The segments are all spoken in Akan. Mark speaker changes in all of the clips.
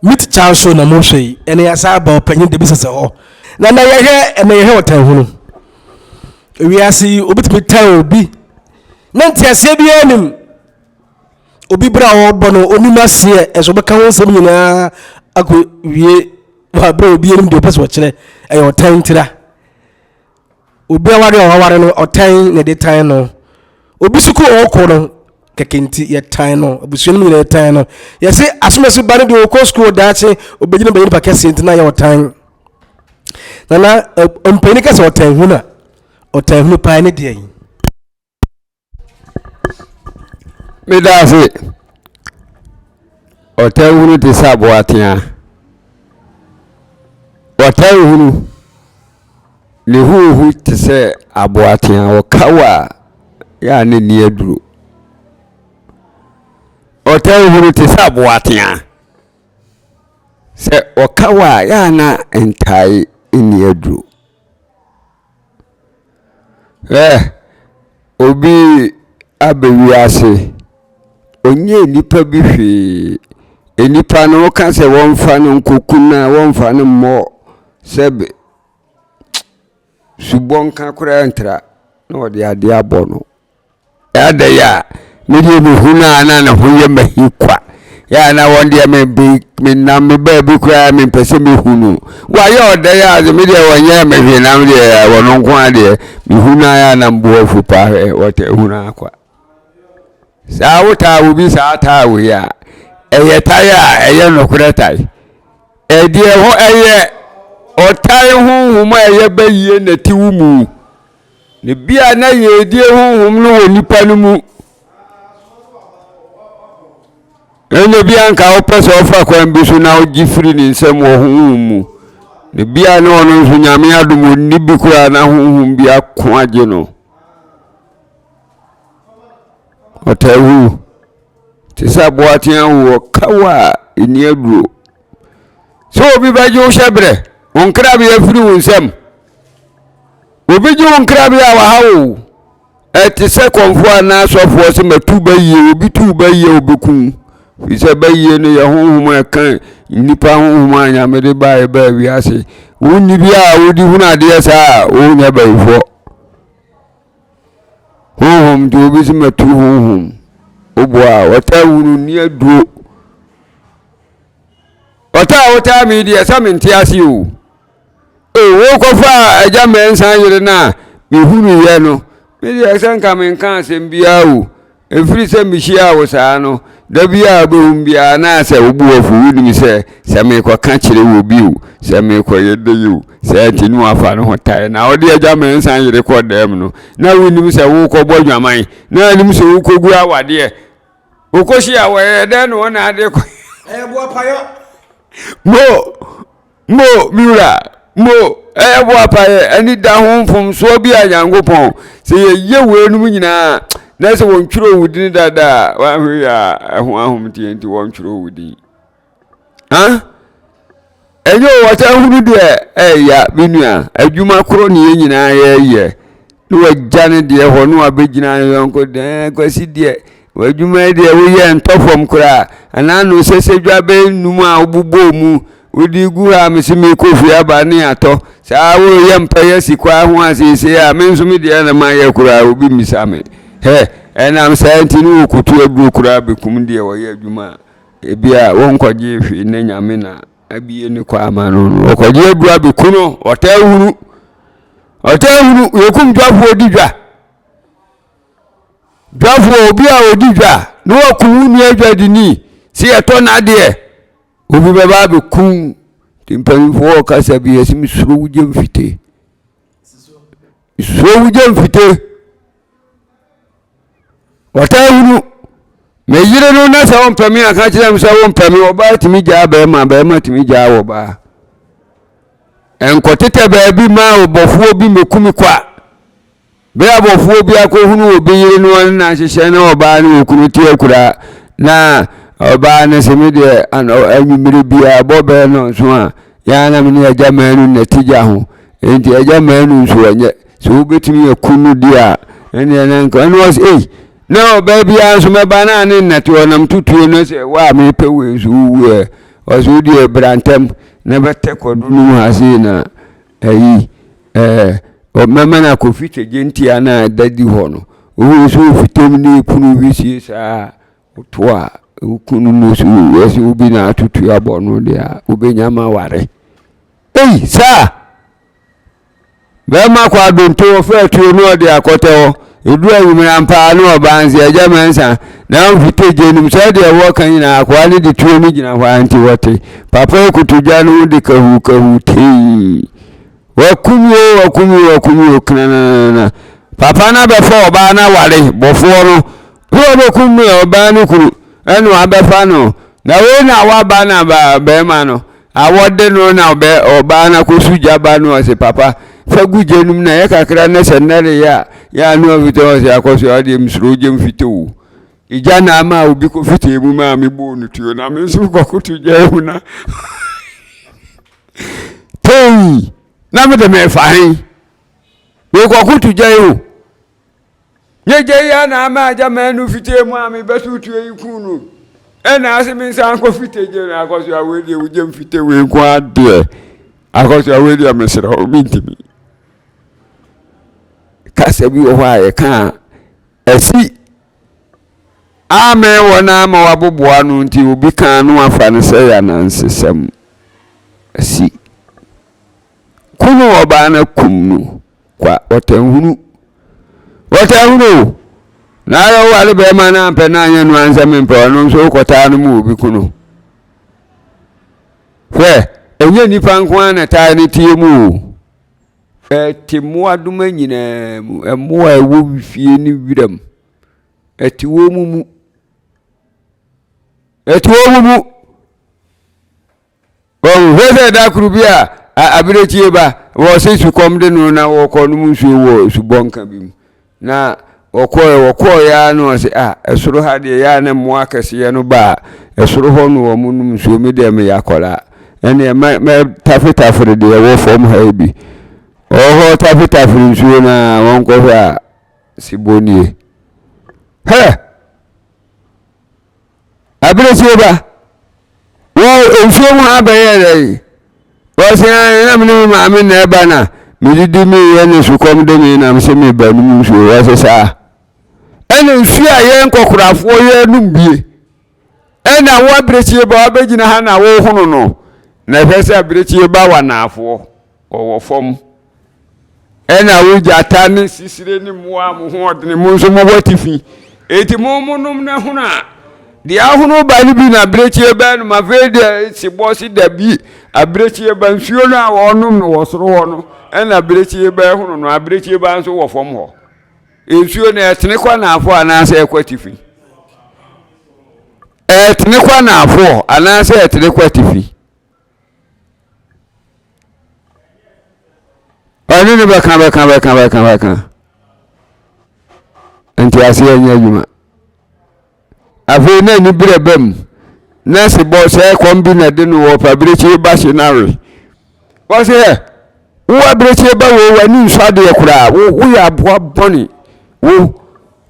Speaker 1: Meet Charles show na mohwɛ yi, ɛnɛ yɛasan aba ɔpanyin Dabi Sɛsɛ hɔ. Na na yɛhwɛ ɛnɛ yɛhwɛ ɔtanhunu. Ewiase yi obi tumi tan obi na nteaseɛ biara nim. Obi bere a ɔrebɔ no onim aseɛ ɛso ɔbɛka ho nsɛm nyinaa akɔ wie wɔ abere a obi anim deɛ ɔpɛ sɛ ɔkyerɛ ɛyɛ ɔtan ntira. Obi aware a ɔware no, ɔtan na ɛde tan no. Obi sukuu a ɔkɔ no, kɛkɛ nti yɛtan no. Abusua no mu nyinaa yɛtan no. Yɛse asomasi ba no deɛ ɔkɔ sukuu daakye ɔbɛgyina bɛyɛ nipa kɛseɛ nti na yɛ ɔtan. Nana mpanyin ka sɛ ɔtan hunu a, ɔtan hunu paa ne deɛ yi.
Speaker 2: Meda ase. Ɔtanhunu te sɛ aboatea. Ɔtanhunu, ne ho hu te sɛ aboatea. Ɔka wo a, yɛ a na ɛnni aduro. Ɔtanhunu te sɛ aboatea. Sɛ ɔka wo a, yɛ a na ntae nni aduro. Hwɛ! Obi aba wiase, ɔnyɛɛ nnipa bi hwee. Nnipa no woka sɛ wɔmfa no nkɔku no a, wɔmfa no mmɔ sɛbe subɔnka koraa ntra na wɔde adeɛ abɔ no. Adɛn a, me deɛ mehu no a na ne ho yɛ m'ahi kwa. Yɛ a na wɔn deɛ me be menam me baabi koraa mempɛ sɛ mehu no. Wayɛ ɔdɛn a me deɛ wɔnyɛɛ me hwee na me deɛ wɔno nko ara deɛ mehu no a na mbo afu paa hwɛ wɔtɛ hu no akwa. Saa wotaa obi saa taa wei a ɛyɛ tae a ɛyɛ nokorɛ tae. Ɛdeɛ hɔ ɛyɛ ɔtae honhom a ɛyɛ bayie na ɛte wo mu. Na bi a na yiedie honhom no wɔ nipa no mu. Ɛna bi a nka wopɛ sɛ ɔfa kwan bi so na wogye firi ne nsam wɔ honhom mu. Na bi a na ɔno nso Nyame adom ɔnni bi koraa na honhom bi ako agye no. Ɔtaa wu te sɛ aboatea wu ɔkaw a ɛni aduro. Sɛ obi bɛgye wo hyɛ berɛ, wo nkrabea firi wo nsam. Obi gye wo nkrabea a waha wo. Ɛte sɛ kɔmfoɔ anaa sɔfoɔ sɛ matu bayie, obi tu bayie a ɔbɛku wo. Firi sɛ bayie no yɛ honhom a ɛka nnipa honhom a Nyame de baeɛ baa wiase. Wonni bi a wode hunu adeɛ saa a wonyɛ bayifoɔ. Honhom nti obi sɛ matu honhom. Woboa a wɔtaa wunu nni aduro. Ɔtaa wotaa me deɛ sɛ mente ase o. O wokɔfaa agya mɛnsa yere no a mehunuiɛ no, me deɛ sɛ nka menka asɛm biara o. Ɛfiri sɛ mehyiaa wo saa no, da biara a wobɛhu me biara na sɛ wo bo afu, wonim sɛ sɛ merekɔka kyerɛ wɔ bi o, sɛ merekɔyɛ dɛ o, saa nti ne wafa ne ho tae. Na wode agya mɛnsa yere kɔ dɛm no, na wonim sɛ worekɔbɔ adwaman, na wonim sɛ worekɔgu awadeɛ. Wokɔhyia wɔyɛ dɛn na wɔn ade kɔ.
Speaker 1: Ɛyɛ boapayɔ.
Speaker 2: Mo Mo, me wura, mo, ɛyɛ boapayɛ ani da ho mfomsoɔ bi a Nyankopɔn, sɛ yɛyɛ weinom nyinaa na sɛ wɔntwerɛ wo din dada a, woanhwɛ yie a ɛho ahomteɛ nti wɔntwerɛ wo din. Ha? Ɛnyɛ o, wɔsan hunu deɛ ɛya, me nua, adwuma korɔ ne yɛn nyinaa yɛyɛ. Na wagya ne deɛ hɔ na wabɛgyina ne yɔnko deɛ, Kwasi deɛ, w'adwuma yi deɛ woyɛ ntɔ fam koraa, anaa no sɛ sɛ dwa bɛyɛ num a wobobɔɔ mu, wode gu ha a mese merekɔ fie aba ne atɔ, saa woreyɛ mpaeɛ asi kwan ho a seesei a me nso me deɛ na mayɛ koraa obi mmisa me. Hɛ, ɛnam saa nti ne wɔkɔtu aduro koraa bɛkum deɛ ɔyɛ adwuma a ebi a wɔnkɔgye hwee na Nyame na abie ne kwan ama no no, wɔkɔgye aduro abɛku no, ɔtaa hunu. Ɔtaa hunu yɛkum dwafoɔ di dwa. Dwafoɔ obi a ɔdi dwa na wakum wo nua dwadini sɛ yɛtɔ n'adeɛ obi bɛba abɛkum nti mpanimfoɔ wɔ kasa bi yɛsɛ mesuro wo gye mfite suro wo gye mfite ɔtaa hunu me yere no na sɛ wompɛ me a ka kyerɛ me sɛ wompɛ me ɔbaa tumi gyaa bɛrima bɛrima tumi gyaa ɔbaa Nkɔtetɛ baabi ma ɔbɔfoɔ bi mmɛku me kwa. Berɛ a bɔfoɔ bi akɔhunu obi yere no ɔne no ahyehyɛ na ɔbaa ne okunu te akura na ɔbaa no se me deɛ anwummere biara bɔ bɛɛ nɔnso a yɛa na me ne agya manu na ti gya ho enti agya manu nso ɛnyɛ sɛ wobɛtumi aku no di a ɛneɛ na nka ɛne ɔse ei na ɔbaa biara nso mɛba na ne nnɛte ɔnam tutuo no sɛ wo a mepɛ wei nso wowu ɛ. Ɔsɛ wo deɛ bra ntɛm na bɛtɛ kwadu no mu ha sei na ayi ɛɛ mɛma no akɔfi kyegye ntia no a ɛda di hɔ no. Wohu sɛ ofitam ne ekunu wisie saa woto a wokunu no so wɔsɛ obi na atoto abɔ no deɛ a wobɛnya ma ware. Ei saa! Bɛrima kɔ adonto ɔfa atuo na ɔde akɔtɛ hɔ. Ɛduru anwummerɛ ampa ara na ɔbaa nse agya Mensah na ɔmfite gya nim sɛ deɛ wɔka nyinaa akoa no de tuo no gyina hɔ ara nti wɔte. Papa yi koto gya no ho de kahuu kahuu tei. Wakum o wakum o wakum o knananana. Papa no abɛfa ɔbaa no aware bɔfoɔ no. Sɛ ɔbɛkum ɔbaa no kunu ɛna wabɛfa no. Na wei na waba na bɛrima no Awɔ de no na ɔbɛ ɔbaa no akɔsu gya ba no ɔse papa fa gu gya no mu na yɛ kakra na sɛ nnɛ reyɛ a yɛ ano afite ɔse akɔso adeɛ mesuro gya mfite o egya na ama obi kɔfitee mu maa mebɔɔ no tuo na me nso kɔkoto gya mu na tei na mede mefa he mekɔkoto gya yi o Nye gya yi ara na ama agya manu fitie mu a mebɛso tuo yi ku no. Ɛna ase me nsa nkɔ fite gye no akɔ so a wei deɛ wogye mfite wei nko adeɛ. Akɔ so a wei deɛ mesrɛ wo mentumi. Kasa bi wɔ hɔ a yɛka a ɛsi amen wɔ no ama waboboa no nti obi ka no afa no sɛ yɛ anansesɛm. Asi. Kunu ɔbaa no kum no. Kwa ɔtanhunu. Ɔtanhunu o. Na ayɛ woware bɛrima no ampɛ no anyɛ no ansɛ mempɛ ɔno nso wokɔtaa no mu obi ku no. Hwɛ, ɛnyɛ nnipa nko ara na ɛtaa no tie mu o. Ɛte mmoadoma nyinaa mu, mmoa a ɛwɔ fie ne wiram. Ɛte wɔn mu. Ɛte wɔn mu. Ɔhwɛ sɛ da koro bi a abirekyie ba wɔse sukɔm de no na wɔkɔ nom nsuo wɔ subɔnka bi mu na wɔkɔɛ wɔkɔɛ ya na ɔse a ɛsoro ha deɛ yɛ a na mmoa akɛseɛ no ba a ɛsoro hɔ no wɔn nom nsuo me deɛ meyɛ akɔlaa ɛneɛ mɛ mɛ tafetafere deɛ ɛwɔ fam ha yi bi ɔhɔ tafetafere nsuo no a wɔnkɔhwɛ a sebɔ nie hɛ Abirekyie ba, wo nsuo mu ha bɛyɛ dɛ yi? Wɔse ae na me ne me maame na ɛba na medidi meyɛ ne sukɔm de me na mese meba no mu nsuo. Wɔse saa. Ɛna nsuo a yɛn nkɔkorafoɔ yɛnom bie. Ɛna wo abirekyie ba wabɛgyina ha na wohono no. Na ɛhwɛ sɛ abirekyie ba wɔ anaafoɔ, ɔwɔ fam. Ɛna wo gyata ne sisire ne mmoa a mo ho ɔdene mo nso mowɔ atifi. Enti mo monom na hono a, deɛ ahono ba no bi na abirekyie ba nom. Afei deɛ sebɔ se dabi, abirekyie ba nsuo no a wɔnom no wɔ soro hɔ no, ɛna abirekyie ba hono no, abirekyie ba nso wɔ fam hɔ. Nsuo no ɛtene kɔ anaafoɔ anaasɛ ɛkɔ atifi? Ɛtene kɔ anaafoɔ anaasɛ ɛtene kɔ atifi? Ɔne no bɛka bɛka bɛka bɛka bɛka. Nteaseɛ nyɛ adwuma. Afei na ani berɛ ba mu. Na sebɔ sɛ kɔm bi na de no wɔ pa abirekyie ba hye no awe. Wɔse ɛ wo abirekyie ba wei w'ani nsɔ adeɛ koraa wo woyɛ aboa bɔne wo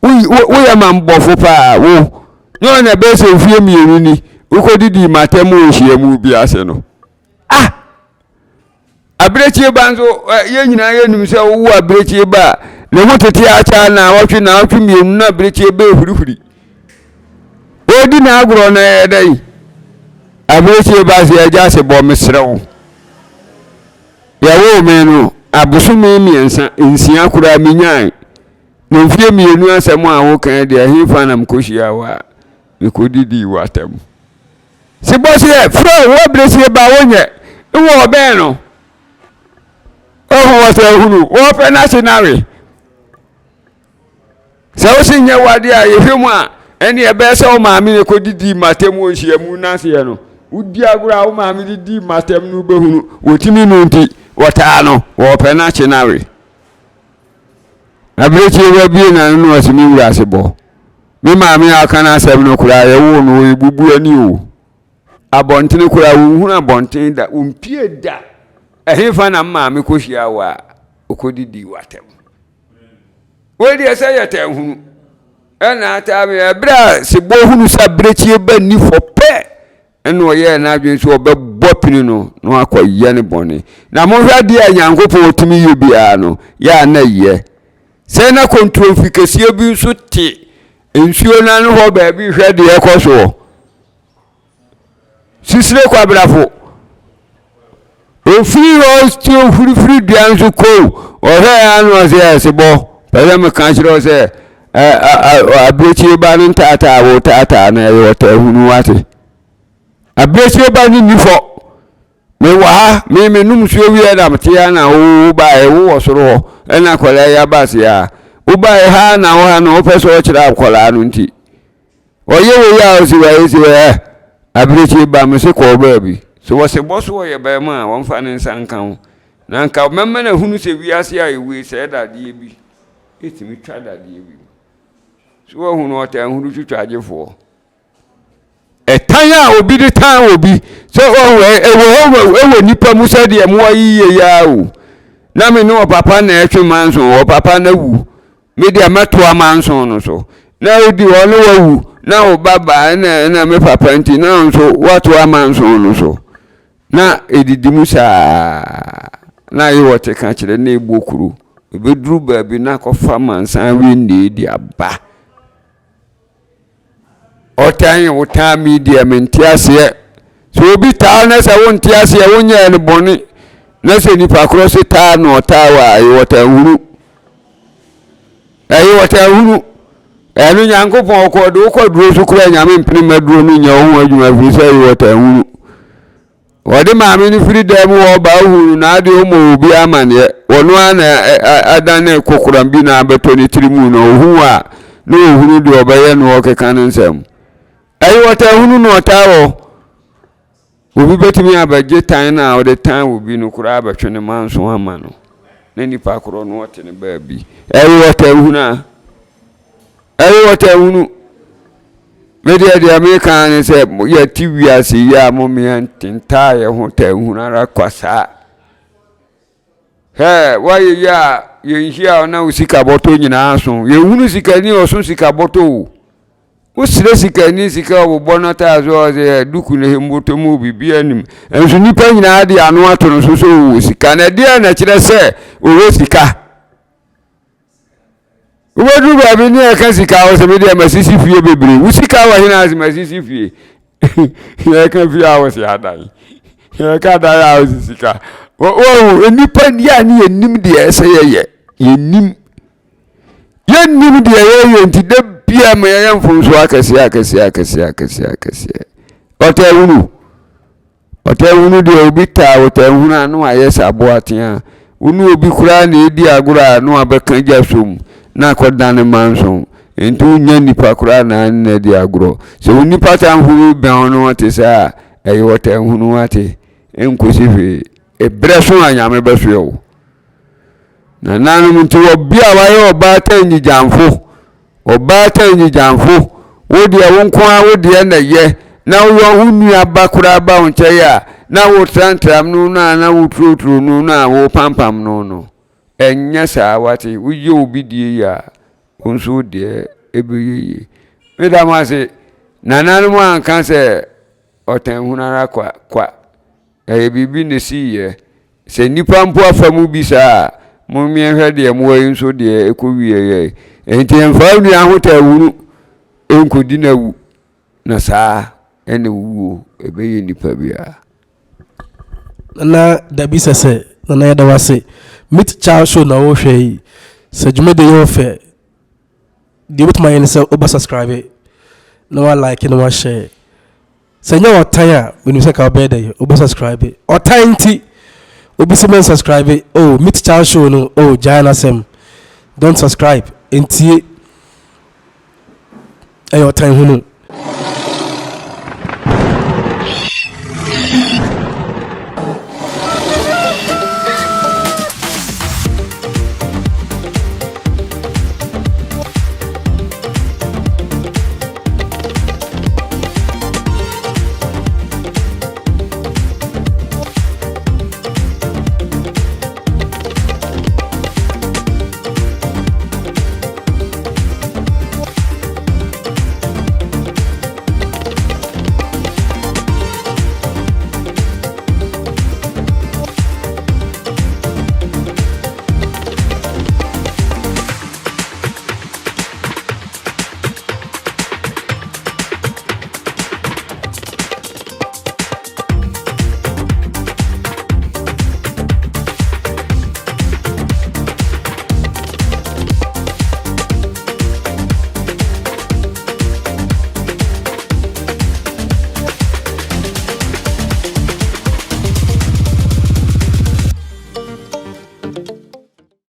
Speaker 2: woyɛ mammɔfo paa wo ne ɔna ɛbɛyɛ sɛ mfeɛ mmienu ni wokɔdidii m'atɛm wɔ nhyiamu bi ase no ah abirekyie ba nso yɛn nyinaa yɛnim sɛ wowo abirekyie ba a ne ho tete akyɛ na awɔtwe na awɔtwe mmienu na abirekyie ba ehurihuri ɔredi n'agorɔ na ɛyɛ dɛ yi abirekyie ba sɛ agya ase bɔ mesrɛ wo yɛwoo me no abosome mmiɛnsa nsia koraa menyae Na mfeɛ mmienu asɛm a woka yi deɛ ɛhefa na mekɔhyiaa wo a mekɔdidii w'atam? Sebɔseɛ, frɛ wo abirekyie ba wonyɛ wɔ ɔbɛn no ɔho wɔ sɛ hunu wɔpɛ no ase no awe sɛ wo se nyɛ wade a yɛhwɛ mu a ɛne ɛbɛyɛ sɛ wo maame ne kɔdidii m'atam wɔ nhyiamu no aseɛ no wodi agorɔ a wo maame didii m'atam no wobɛhunu wɔtumi no nti wɔtaa no wɔpɛ no akye no awe. Abirekyie ba bue n'ano na ɔse me wura ase bɔ. Me maame a ɔka n'asɛm no koraa yɛwoo no ɔyɛ bubuani o. Abɔntene koraa wɔnhunu abɔnten da, wɔmpie da. Ɛhefa na maame kɔhyia wo a ɔkɔdidii w'atɛm? Wei deɛ sɛ yɛ tɛnhunu. Ɛna ataa me ɛberɛ a sebɔ hunu sɛ abirekyie ba nni fɔ pɛ. Ɛnna ɔyɛɛ n'adwene sɛ ɔbɛbɔ pini no na wakɔyɛ ne bɔne. Na monhwɛ adeɛ a Nyankopɔn tumi yɛ biara no, yɛ a na ɛyɛ. Sɛ na kontromfi kɛseɛ bi nso te nsuo no ano hɔ baabi rehwɛ deɛ ɛkɔ soɔ. Sisire kwabrafo. Ofiri hɔ ti ofirifiri dua nso kow. Ɔhwɛ ya na ɔsɛ ɛsebɔ. Pɛ sɛ meka kyerɛ wo sɛ abirekyie ba no ntaataa wo taataa na ɛyɛ ɔtaa hunu wate. Abirekyie ba no nni fɔ. Mewɔ ha, me menom nsuo wieɛ na mete ha na wo baeɛ wowɔ soro hɔ ɛna akwadaa yi aba ase ha. Wobaeɛ ha na wo ha na wopɛ sɛ ɔkyerɛ akwadaa no nti. Ɔyɛ wei a ɔsi wei si wei ɛ abirekyie ba me se kɔɔ baabi. Sɛ wɔse bɔ so ɔyɛ bɛrima a wɔmfa ne nsa nka ho. Na nka mɛma no ahunu sɛ wiase a yɛwɔ yi sɛɛ dadeɛ bi ɛtumi twa dadeɛ bi mu. So wahunu ɔtaa hunu twitwa agyefoɔ. Ɛtan a obi de tan obi sɛ ɔwɔ ɛwɔ hɔ ɛwɔ nipa mu sɛ deɛ mo ayi yie ya o. Na me ne ɔpapa na ɛtwe manso ɔpapa na wu. Me deɛ mɛtoa manso no so. Na odi hɔ ne wawu na wo ba baa na na me papa nti na nso watoa manso no so. Na edidi mu saa na ayɛ wɔte ka kyerɛ na ebɔ kuro. Ebeduru baabi na akɔfa mansan windie de aba. Ɔtan wo taa me deɛ mente aseɛ. Sɛ obi taa na sɛ wonte aseɛ wonyɛɛ no bɔne na sɛ nipa korɔ se taa na ɔtaa wɔ a ɛyɛ ɔtaa hunu. Ɛyɛ ɔtaa hunu. Ɛno Nyankopɔn ɔkɔ de wokɔ duro so koraa Nyame mpene ma duro no nyɛ wo ho adwuma firi sɛ ɛyɛ ɔtaa hunu. Wɔde maame no firi dan mu hɔ ba ohuu no na adeɛ ɔmmɔ obi amaneɛ. Ɔno ara na adane kokoram bi na abɛtɔ ne tiri mu na ohu a na ohunu deɛ ɔbɛyɛ na ɔkeka ne nsɛm. Ɛyɛ ɔtaa hunu na ɔtaa wɔ. Obi bɛtumi abɛgye tan no a ɔde tan obi no koraa abɛtwe ne manso ama no na nipa korɔ no ɔte ne baabi. Ɛyɛ ɔtaa hunu a. Ɛyɛ ɔtaa hunu. Me deɛ deɛ meka ara ne sɛ yɛte wiase yi a momea ntentaa yɛ ho taa hunu ara kwa saa. Hɛ woayɛ yi a yɛnhyia wo na wo sika bɔtɔ nyinaa so. Yɛhunu sikani ɔso sika bɔtɔ o. Wosrɛ sikani sika ɔbobɔ no ataa so ɔsɛ duku no mbɔtɔ mu biribi anim. Nso nnipa nyinaa de ano ato no so sɛ ɔwɔ sika. Na ɛdeɛ na ɛkyerɛ sɛ ɔwɔ sika. Wobɛduru baabi ne ɛka sika wɔ sɛ medeɛ masisi fie bebree. Wo sika wɔ hena ase masisi fie? Yɛka fie a wɔ sɛ adan. Yɛka dan a wɔ sɛ sika. Wɔhu nnipa ni a ne yɛnim deɛ ɛsɛ yɛyɛ. Yɛnim. Yɛnnim deɛ yɛyɛ nti da bia ma yɛyɛ mfomsoɔ akɛseɛ akɛseɛ akɛseɛ akɛseɛ akɛseɛ. Ɔtaa hunu. Ɔtaa hunu deɛ obi taa ɔtaa hunu a na wayɛ sɛ aboa tea. Wo ne obi koraa na ɛredi agorɔ a na wabɛka gya som na akɔdane manso. Nti wonnya nipa koraa na ne no adi agorɔ. Sɛ wo nipa tamfo bi bɛn wo na ɔte saa a, ɛyɛ ɔtaa hunu wate. Ɛnkɔsi hwee. Ɛberɛ so a Nyame bɛsoɛ wo. Nananom nti obi a wayɛ ɔbaatan nyigyamfo Ɔbaatan nyigyamfo, wo deɛ wo nko ara wo deɛ na ɛyɛ, na wo yɔ wo nua ba koraa ba wo nkyɛn a, na wotrantram no no a na woturoturo no no a wopampam no no. Ɛnyɛ saa wate, woyɛ obi deɛ yie a, wo nso wo deɛ ɛbɛyɛ yie. Meda mo ase, nananom anka sɛ ɔtan hunu ara kwa kwa. Ɛyɛ biribi na ɛsiiɛ. Sɛ nnipa mpo afa mu bi saa a, mommeɛhwɛ deɛ mmoa yi nso deɛ ɛkɔ wieɛ. Enti mfa wo nua ho taawunu nkɔdi no awu, na saa ɛna owuo ɛbɛyɛ nnipa biara.
Speaker 1: Nana Dabi Sɛsɛ, Nana yɛda wo ase. Meet Child Show na wohwɛ yi. Sɛ dwumadie yi yɛ wo fɛ, deɛ wobɛtumi ayɛ ne sɛ wobɛ subscribe na wa like na wa share. Sɛ nyɛ ɔtan a, menim sɛ ka wobɛyɛ dɛn, wobɛ subscribe. Ɔtan nti, obi sɛ mɛn subscribe, oh, Meet Child Show no, oh, gyae n'asɛm. Don't subscribe, ntie. Ɛyɛ ɔtan hunu.